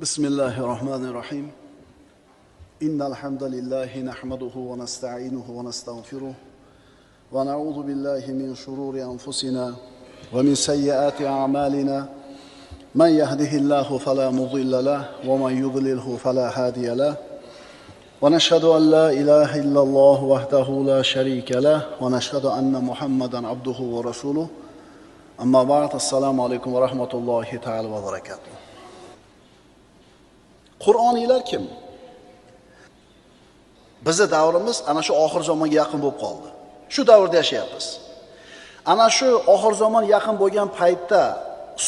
بسم الله الرحمن الرحيم. إن الحمد لله نحمده ونستعينه ونستغفره ونعوذ بالله من شرور أنفسنا ومن سيئات أعمالنا. من يهده الله فلا مضل له ومن يضلله فلا هادي له. ونشهد أن لا إله إلا الله وحده لا شريك له ونشهد أن محمدا عبده ورسوله. أما بعد، السلام عليكم ورحمة الله تعالى وبركاته. Qur'oniylar kim? Bizi davrimiz ana shu oxir zamonga yaqin bo'lib qoldi. Shu davrda yashayapmiz. Ana shu oxir zamon yaqin bo'lgan paytda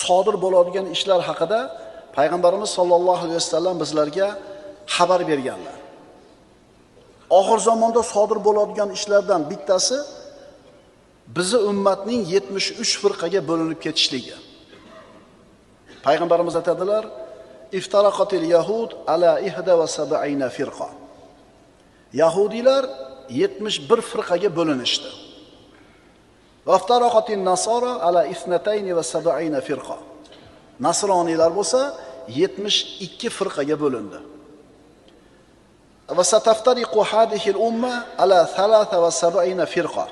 sodir bo'ladigan ishlar haqida payg'ambarimiz sollallohu alayhi vasallam bizlarga xabar berganlar. Oxir zamonda sodir bo'ladigan ishlardan bittasi bizi ummatning 73 firqaga bo'linib ketishligi. Payg'ambarimiz aytadilar: "Iftaraqatil yahud ala 71 firqa." Yahudiylar 71 firqaga bo'linishdi. Va iftaraqatin nasara ala 72 firqa. Nasroniylar bo'lsa 72 firqaga bo'lindi. Va sataftariqu hadhihi al-umma ala 73 firqa.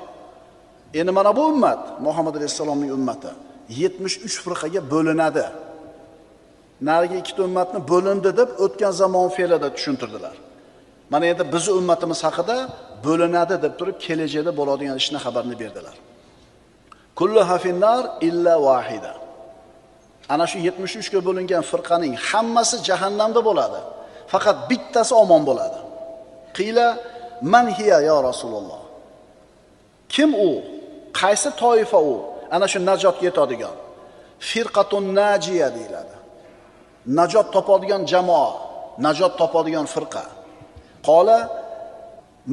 Endi mana bu ummat, Muhammad alayhisalomning ummati 73 firqaga bo'linadi. Narigi ikkita ummatni bo'lindi deb o'tgan zamon fe'lida tushuntirdilar. Mana endi biz ummatimiz haqida bo'linadi deb turib kelajakda bo'ladigan ishni xabarini berdilar. Kulluha finnar illa vahida. Ana shu 73 ga bo'lingan firqaning hammasi jahannamda bo'ladi. Faqat bittasi omon bo'ladi. Qila man hiya ya Rasululloh? Kim u? Qaysi toifa u? Ana shu najotga yetadigan. Firqatun najiya deyiladi. Najot topadigan jamoa, najot topadigan firqa. Qola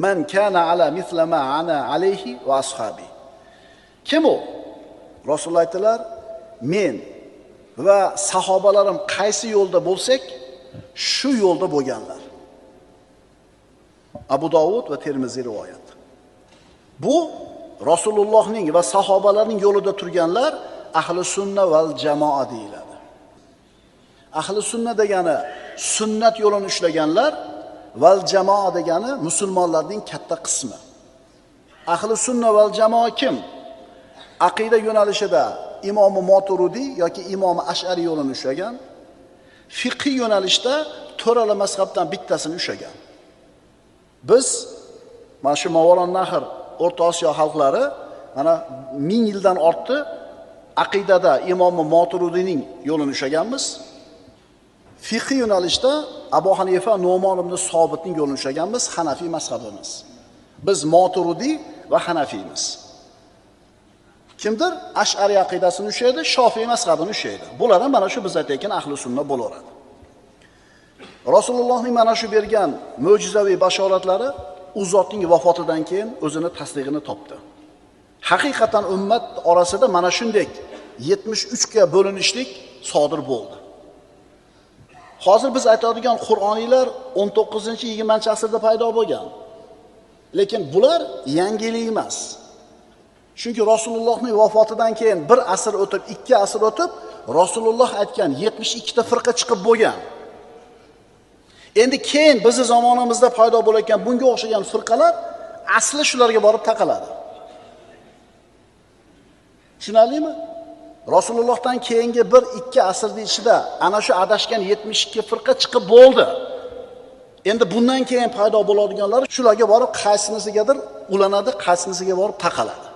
man kana ala misla ma ana alayhi va ashabi. Kim u? Rasululloh aytdilar, men va sahobalarim qaysi yo'lda bo'lsak, shu yo'lda bo'lganlar. Abu Dovud va Termiziy rivoyat. Bu Rasulullohning va sahobalarning yo'lida turganlar ahli sunna val jamoa deyiladi. Ahli sunna degani sunnat yo'lini ushlaganlar, val jamoa degani musulmonlarning katta qismi. Ahli sunna val jamoa kim? Aqida yo'nalishida Imom Moturudiy yoki Imom Ash'ari yo'lini ushlagan, fiqhiy yo'nalishda to'rala mazhabdan bittasini ushlagan. Biz mana shu Movaron Nahr, O'rta Osiyo xalqlari mana 1000 yildan ortdi aqidada Imom Moturudiyning yo'lini ushlaganmiz. Fiqhiy yo'nalishda Abu Hanifa, Nu'mon ibn Sobitning yo'lini ushlaganmiz, Hanafiy mazhabimiz. Biz Moturudiy va Hanafiymiz. Kimdir Ash'ari aqidasini ushlaydi, Shofiy mazhabini ushlaydi. Bular ham mana shu biz aytayotgan ahli sunna bo'laveradi. Rasulullohning mana shu bergan mo'jizaviy bashoratlari u zotning vafotidan keyin o'zini tasdig'ini topdi. Haqiqatan ummat orasida mana shunday 73 ga bo'linishlik sodir bo'ldi. Hozir biz aytadigan Qur'oniylar 19-20-asrda paydo bo'lgan. Lekin bular yangilik emas. Chunki Rasulullohning vafotidan keyin bir asr o'tib, 2 asr o'tib, Rasululloh aytgan 72 ta firqa chiqib bo'lgan. Endi keyin bizi zamonamizda paydo bo'layotgan bunga o'xshagan firqalar asli shularga borib taqaladi. Tushunarlimi? Rasulullohdan keyingi 1-2 asrning ichida ana shu adashgan 72 firqa chiqib bo'ldi. Endi bundan keyin paydo bo'ladiganlar shularga borib qaysinisigadir ulanadi, qaysinisiga borib taqaladi.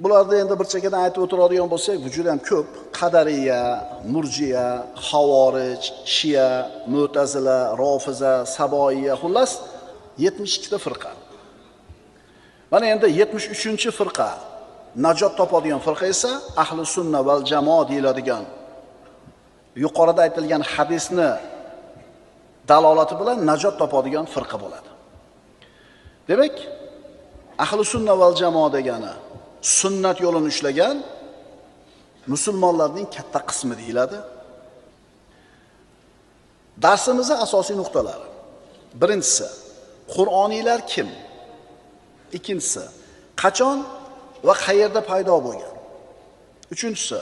Bularda endi bir chekkadan aytib o'tiradigan bo'lsak, bu juda ham ko'p. Qadariya, Murjiya, Xavorij, Shia, Mu'tazila, Rofiza, Saboiya, xullas 72 ta firqa. Mana endi 73-firqa najot topadigan firqa esa ahli sunna val jamoa deyiladigan yuqorida aytilgan hadisni dalolati bilan najot topadigan firqa bo'ladi. Demak, ahli sunna val jamoa degani sunnat yo'lini ushlagan musulmonlarning katta qismi deyiladi. Darsimizning asosiy nuqtalari. Birinchisi, Qur'oniylar kim? Ikkinchisi, qachon va qayerda paydo bo'lgan? Uchinchisi,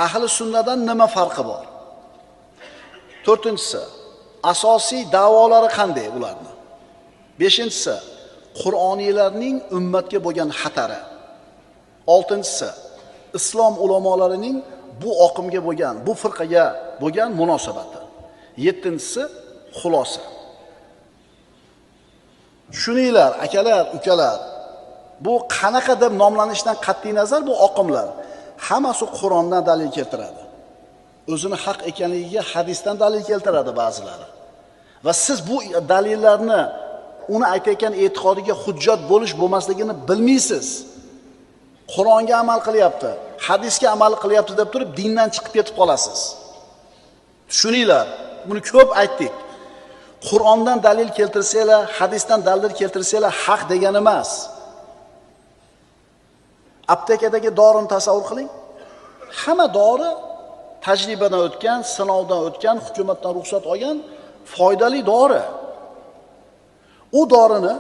ahli sunnadan nima farqi bor? To'rtinchisi, asosiy da'volari qanday ularni? Beshinchisi, Qur'oniylarning ummatga bo'lgan xatari. Oltinchisi, islom ulamolarining bu oqimga bo'lgan, bu firqaga bo'lgan munosabati. Yettinchisi, xulosa. Tushuninglar, akalar, ukalar, bu qanaqa deb nomlanishidan qat'iy nazar bu oqimlar hammasi Qur'ondan dalil keltiradi. O'zini haq ekanligiga hadisdan dalil keltiradi ba'zilari. Va siz bu dalillarni uni aytayotgan e'tiqodiga hujjat bo'lish bo'lmasligini bilmaysiz. Qur'onga amal qilyapti, hadisga amal qilyapti deb turib dindan chiqib ketib qolasiz. Tushuninglar, buni ko'p aytdik. Qur'ondan dalil keltirsanglar, hadisdan dalil keltirsanglar haq degani emas. Aptekadagi dorini tasavvur qiling. Hamma dori tajribadan o'tgan, sinovdan o'tgan, hukumatdan ruxsat olgan foydali dori. U dorini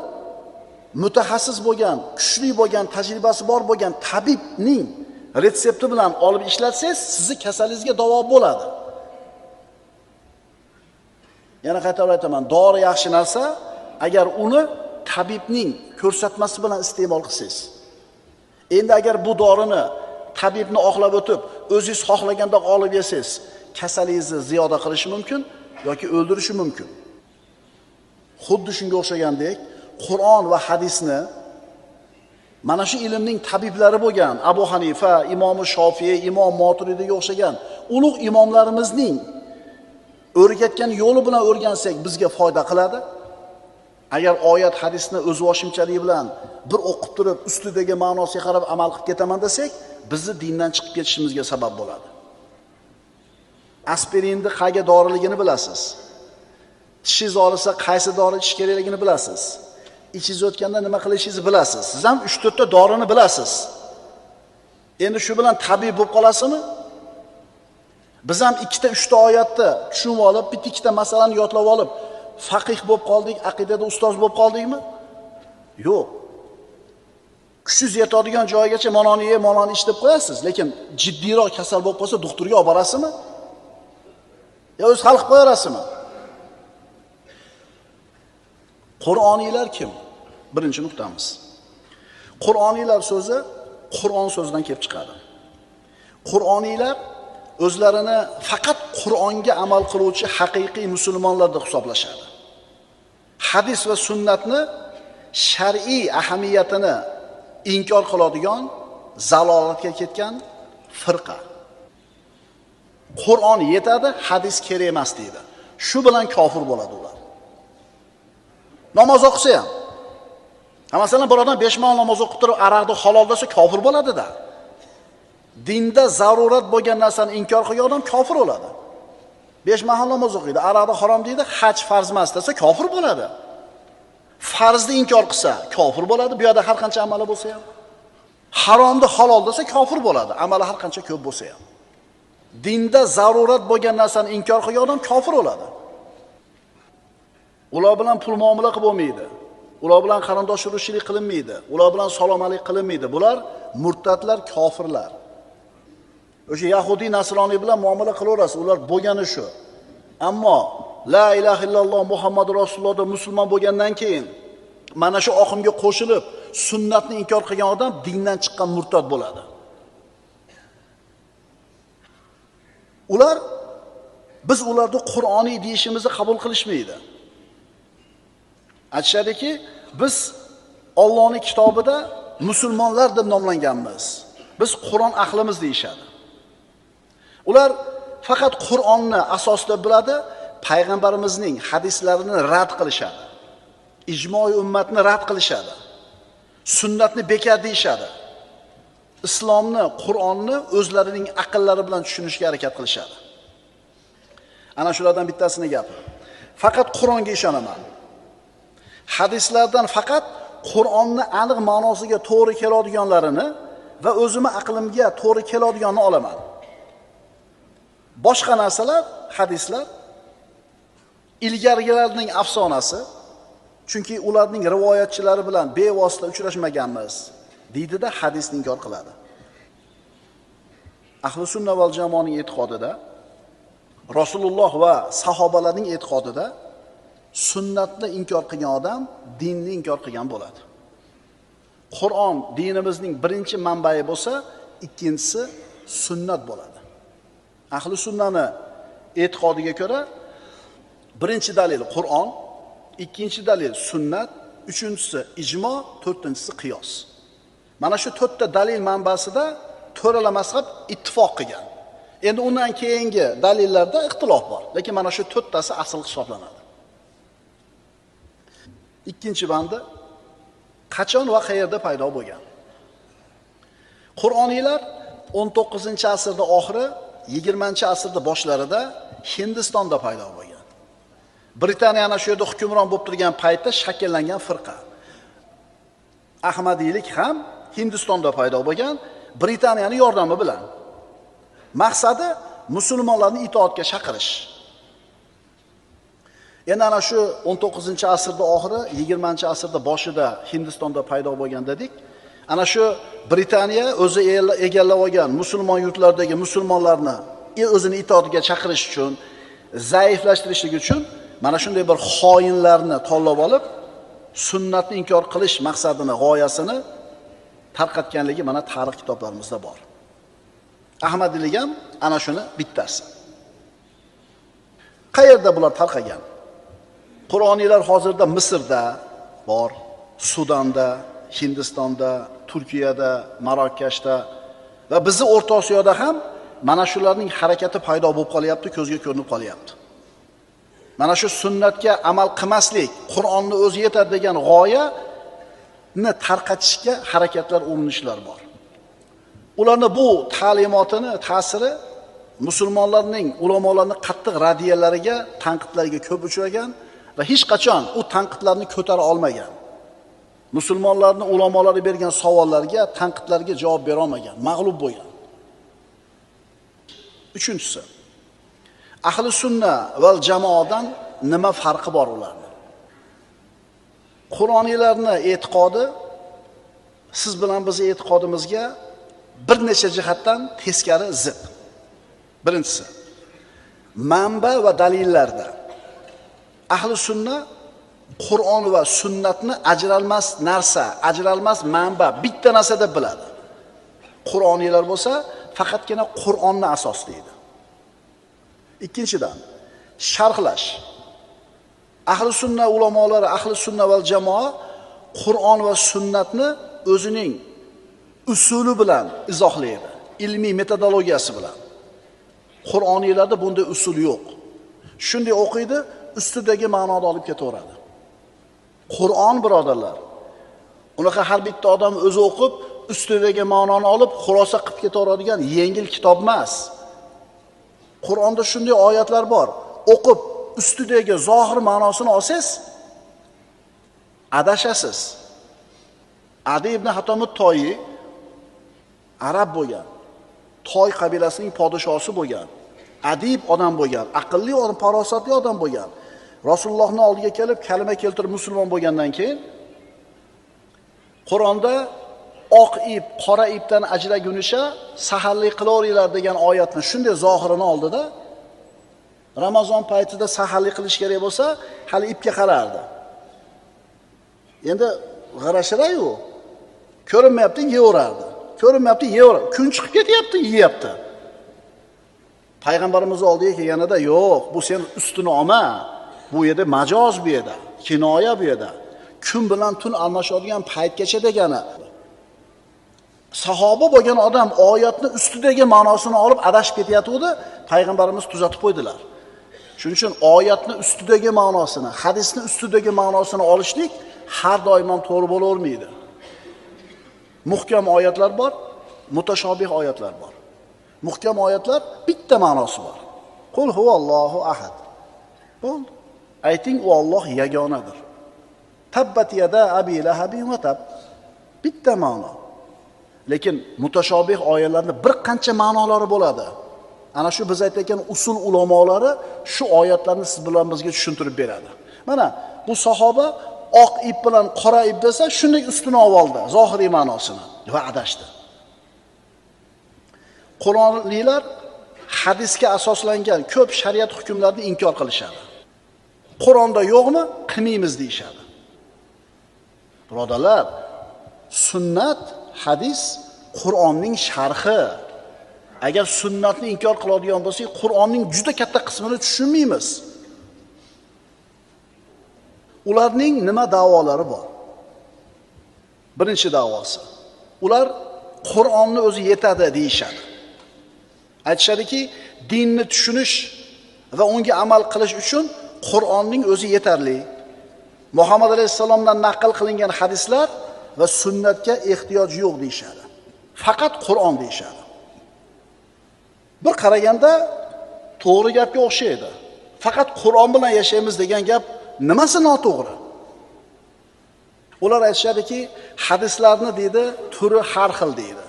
mutaxassis bo'lgan, kuchli bo'lgan, tajribasi bor bo'lgan tabibning retsepti bilan olib ishlatsangiz, sizni kasalingizga davo bo'ladi. Yana qaytarib aytaman, dori yaxshi narsa, agar uni tabibning ko'rsatmasi bilan iste'mol qilsangiz. Endi agar bu dorini tabibni oqlab o'tib, o'zingiz xohlaganda olib yesangiz, kasalingizni ziyoda qilishi mumkin yoki o'ldirishi mumkin. Xuddi shunga o'xshagandek, Qur'on va hadisni mana shu ilmning tabiblari bo'lgan Abu Hanifa, Imom Shofiy, Imom Moturidiyga o'xshagan ulug' imomlarimizning o'rgatgan yo'li bilan o'rgansak bizga foyda qiladi. Agar oyat hadisni o'zboshimchalik bilan bir o'qib turib, ustidagi ma'nosiga qarab amal qilib ketaman desak, bizni dindan chiqib ketishimizga sabab bo'ladi. Aspirinni qayga doriligini bilasiz. Tishingiz og'risa qaysi dori ichish kerakligini bilasiz. Ichingiz o'tganda nima qilishingizni bilasiz. Siz ham 3-4 ta dorini bilasiz. Endi shu bilan tabib bo'lib qolasizmi? Biz ham 2-3 ta oyatni tushunib olib, bitta-ikkita ta masalani yodlab olib, faqih bo'lib qoldik, aqidada ustoz bo'lib qoldikmi? Yo'q. Kuchingiz yetadigan joygacha manoni ye, manoni ich deb qo'yasiz, lekin jiddiyroq kasal bo'lib qolsa doktorga olib borasizmi? Yo o'z hal qilib qo'yarasizmi? Qur'oniylar kim? Birinchi nuqtamiz. Qur'oniylar so'zi Qur'on so'zidan kelib chiqadi. Qur'oniylar o'zlarini faqat Qur'onga amal qiluvchi haqiqiy musulmonlar deb hisoblashadi. Hadis va sunnatni shar'iy ahamiyatini inkor qiladigan, zalolatga ketgan firqa. Qur'on yetadi, hadis kerak emas deydi. Shu bilan kofir bo'ladi ular. Namoz o'qisa ham. Ha, masalan, bir odam 5 mahal namoz o'qib turib aroqni halol desa kofir bo'ladi-da. Dinda zarurat bo'lgan narsani inkor qilgan odam kofir bo'ladi. 5 mahal namoz o'qiydi, aroqni harom deydi, haj farz emas desa kofir bo'ladi. Farzni inkor qilsa kofir bo'ladi, bu yerda har qancha amali bo'lsa ham. Haromni halol desa kofir bo'ladi, amali har qancha ko'p bo'lsa ham. Dinda zarurat bo'lgan narsani inkor qilgan odam kofir bo'ladi. Ular bilan pul muomala qilib bo'lmaydi. Ular bilan qarindosh urug'chilik qilinmaydi. Ular bilan salom-alik qilinmaydi. Bular murtadlar, kofirlar. O'sha Yahudi, Nasroniy bilan muomala qilaverasiz, ular bo'lgani shu. Ammo la ilaha illalloh Muhammad rasululloh deb musulmon bo'lgandan keyin mana shu oqimga qo'shilib sunnatni inkor qilgan odam dindan chiqqan murtad bo'ladi. Ular biz ularni Qur'oniy deyishimizni qabul qilishmaydi. Aytishadiki, biz Allohning kitobida musulmonlar deb nomlanganmiz. Biz Qur'on ahlimiz deyishadi. Ular faqat Qur'onni asos deb biladi, payg'ambarimizning hadislarini rad qilishadi. Ijmoiy ummatni rad qilishadi. Sunnatni bekor deyishadi. Islomni, Qur'onni o'zlarining aqllari bilan tushunishga harakat qilishadi. Ana shulardan bittasini gapi. Faqat Qur'onga ishonaman. Hadislardan faqat Qur'onni aniq ma'nosiga to'g'ri keladiganlarini va o'zimni aqlimga to'g'ri keladiganini olaman. Boshqa narsalar, hadislar ilgarigilarning afsonasi, chunki ularning rivoyatchilari bilan bevosita uchrashmaganmiz, deydida hadisni inkor qiladi. Ahli sunna val jamoaning e'tiqodida Rasululloh va sahobalarning e'tiqodida sunnatni inkor qilgan odam dinni inkor qilgan bo'ladi. Qur'on dinimizning birinchi manbai bo'lsa, ikkinchisi sunnat bo'ladi. Ahli sunnani e'tiqodiga ko'ra birinchi dalil Qur'on, ikkinchi dalil sunnat, uchinchisi ijmo, to'rtinchisi qiyos. Mana shu to'rtta dalil manbasida to'rala mazhab ittifoq qilgan. Endi undan keyingi dalillarda ixtilof bor, lekin mana shu to'rttasi asl hisoblanadi. Ikkinchi bandi qachon va qayerda paydo bo'lgan? Qur'oniylar 19-asrda oxiri, 20-asrda boshlarida Hindistonda paydo bo'lgan. Britaniya ana shu yerda hukmron bo'lib turgan paytda shakllangan firqa. Ahmadiylik ham Hindistonda paydo bo'lgan, Britaniyaning yordami bilan. Maqsadi musulmonlarni itoatga chaqirish. Endi ana shu 19-asrda oxiri, 20-asrda boshida Hindistonda paydo bo'lgan dedik. Ana shu Britaniya o'zi egallab olgan musulmon yurtlardagi musulmonlarni o'zini itoatiga chaqirish uchun, zaiflashtirishlik uchun mana shunday bir xoinlarni tanlab olib, sunnatni inkor qilish maqsadini, g'oyasini tarqatganligi mana tarix kitoblarimizda bor. Ahmadiylik ham ana shuni bittasi. Qayerda bular tarqagan? Qur'oniylar hozirda Misrda bor, Sudanda, Hindistonda, Turkiyada, Marokashda va bizni O'rta Osiyoda ham mana shularning harakati paydo bo'lib qolyapti, ko'zga ko'rinib qolyapti. Mana shu sunnatga amal qilmaslik, Qur'onni o'zi yetadi degan g'oyani tarqatishga harakatlar, urinishlar bor. Ularning bu ta'limotini ta'siri musulmonlarning, ulamolarning qattiq radiyalariga, tanqidlariga ko'p uchragan va hech qachon u tanqidlarni ko'tara olmagan. Musulmonlarning ulamolari bergan savollarga, tanqidlarga javob bera olmagan, mag'lub bo'lgan. Uchinchisi, ahli sunna va jamoadan nima farqi bor ularning? Qur'oniylarning e'tiqodi siz bilan biz e'tiqodimizga bir necha jihatdan teskari, zid. Birinchisi, manba va dalillarda ahli sunna Qur'on va sunnatni ajralmas narsa, ajralmas manba, bitta narsa deb biladi. Qur'oniylar bo'lsa faqatgina Qur'onni asoslaydi. Ikkinchidan, sharhlash. Ahli sunna ulamolari, ahli sunna val jamoa Qur'on va sunnatni o'zining usuli bilan izohlaydi, ilmiy metodologiyasi bilan. Qur'oniylarda bunday usul yo'q. Shunday o'qiydi, ustidagi ma'noni olib ketaveradi. Qur'on birodarlar, unaqa har bitta odam o'zi o'qib, ustidagi ma'noni olib, xulosa qilib ketaveradigan yengil kitob emas. Qur'onda shunday oyatlar bor. O'qib, ustidagi zohir ma'nosini olsangiz, adashasiz. Adi ibn Hatom Toyi arab bo'lgan, Toy qabilasining podshosi bo'lgan, adib odam bo'lgan, aqlli odam, farosatli odam bo'lgan. Rasulullohning oldiga kelib kalima keltirib musulmon bo'lgandan keyin Qur'onda oq ip, qora ipdan ajragunicha saharlik qilaveringlar degan oyatni shunday zohirini oldida Ramazon paytida saharlik qilish kerak bo'lsa, hali ipga qarardi. Endi g'arashira-yu, ko'rinmayapti, yeyaverardi. Ko'rinmayapti, yeyaverardi. Kun chiqib ketyapti, yeyapti. Payg'ambarimiz oldiga kelganida, yo'q, bu sen ustini olma. Bu yerda majoz, bu yerda kinoya, bu yerda kun bilan tun almashadigan paytgacha degani. Sahoba bo'lgan odam oyatni ustidagi ma'nosini olib adashib ketayotgandi, payg'ambarimiz tuzatib qo'ydilar. Shuning uchun oyatni ustidagi ma'nosini, hadisni ustidagi ma'nosini olishlik har doim ham to'g'ri bo'lavermaydi. Muhkam oyatlar bor, mutashobih oyatlar bor. Muhkam oyatlar bitta ma'nosi bor. Qul huvallohu ahad. Bo'ldi. Ayting, u Alloh yagonadir. Tabbat yada abi lahabin va tab. Bitta ma'no. Lekin mutashobih oyatlarning bir qancha ma'nolari bo'ladi. Ana shu biz aytayotgan usul ulamolari shu oyatlarni siz bilan bizga tushuntirib beradi. Mana bu sahoba oq ip bilan qora ip desa, shunday ustini oldi, zohiriy ma'nosini va adashdi. Qur'onlilar hadisga asoslangan ko'p shariat hukmlarini inkor qilishadi. Qur'onda yo'qmi? Qilmaymiz deyishadi. Birodarlar, sunnat, hadis Qur'onning sharhi. Agar sunnatni inkor qiladigan bo'lsak, Qur'onning juda katta qismini tushunmaymiz. Ularning nima da'volari bor? Birinchi da'vosi. Ular Qur'onni o'zi yetadi deyishadi. Aytishadiki, dinni tushunish va unga amal qilish uchun Qur'onning o'zi yetarli. Muhammad alayhissalomdan naql qilingan hadislar va sunnatga ehtiyoj yo'q deyishadi. Faqat Qur'on deyishadi. Bir qaraganda to'g'ri gapga o'xshaydi. Faqat Qur'on bilan yashaymiz degan gap nimasi noto'g'ri? Ular aytishadiki, hadislarni deydi, turi har xil deydi.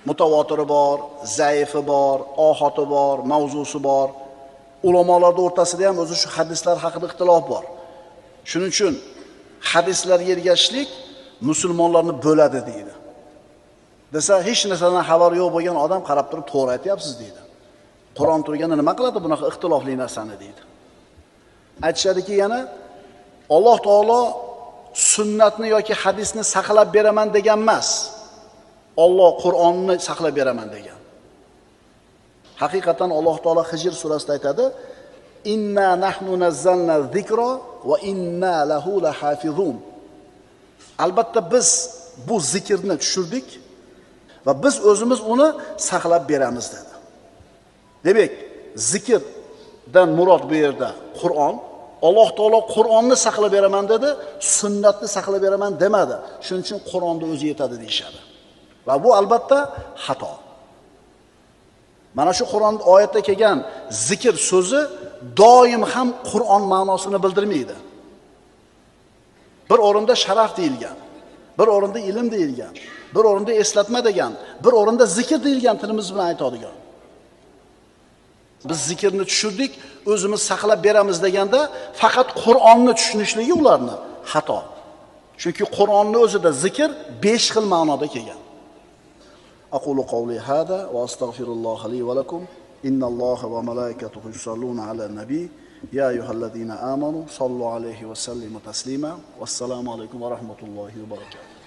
Mutavotiri bor, zaifi bor, ohoti bor, mavzusi bor. Ulamolarning o'rtasida ham o'zi shu hadislar haqida ixtilof bor. Shuning uchun hadislarga ergashishlik musulmonlarni bo'ladi deydi. Desa hech narsadan xabari yo'q bo'lgan odam qarab turib to'g'ri aytyapsiz deydi. Qur'on turganda nima qiladi bunaqa ixtilofli narsani deydi. Aytishadiki yana Alloh taolo sunnatni yoki hadisni saqlab beraman degan emas. Alloh Qur'onni saqlab beraman degan. Haqiqatan Alloh taolo Hijr surasida aytadi: "Inna nahnu nazzalna zikra va inna lahu lahafizun." Albatta biz bu zikrni tushirdik va biz o'zimiz uni saqlab beramiz dedi. Demak, zikrdan murod bu yerda Qur'on. Alloh taolo Qur'onni saqlab beraman dedi, sunnatni saqlab beraman demadi. Shuning uchun Qur'onda o'zi yetadi deyishadi. Va bu albatta xato. Mana shu Qur'on oyatda kelgan zikr so'zi doim ham Qur'on ma'nosini bildirmaydi. Bir o'rinda sharaf deyilgan, bir o'rinda ilm deyilgan, bir o'rinda eslatma degan, bir o'rinda zikr deyilgan tilimiz bilan aytadigan. Biz zikrni tushirdik, o'zimiz saqlab beramiz deganda faqat Qur'onni tushunishligi ularni xato. Chunki Qur'onni o'zida zikr 5 xil ma'noda kelgan. Aqulu qawli hada va astagfirulloha li va lakum. Innalloha va malaikatahu yusalluna ala nabiy. Ya ayyuhallazina amanu sallu alayhi va sallimu taslima. Vassalomu alaykum va rahmatullohi va barakatuh.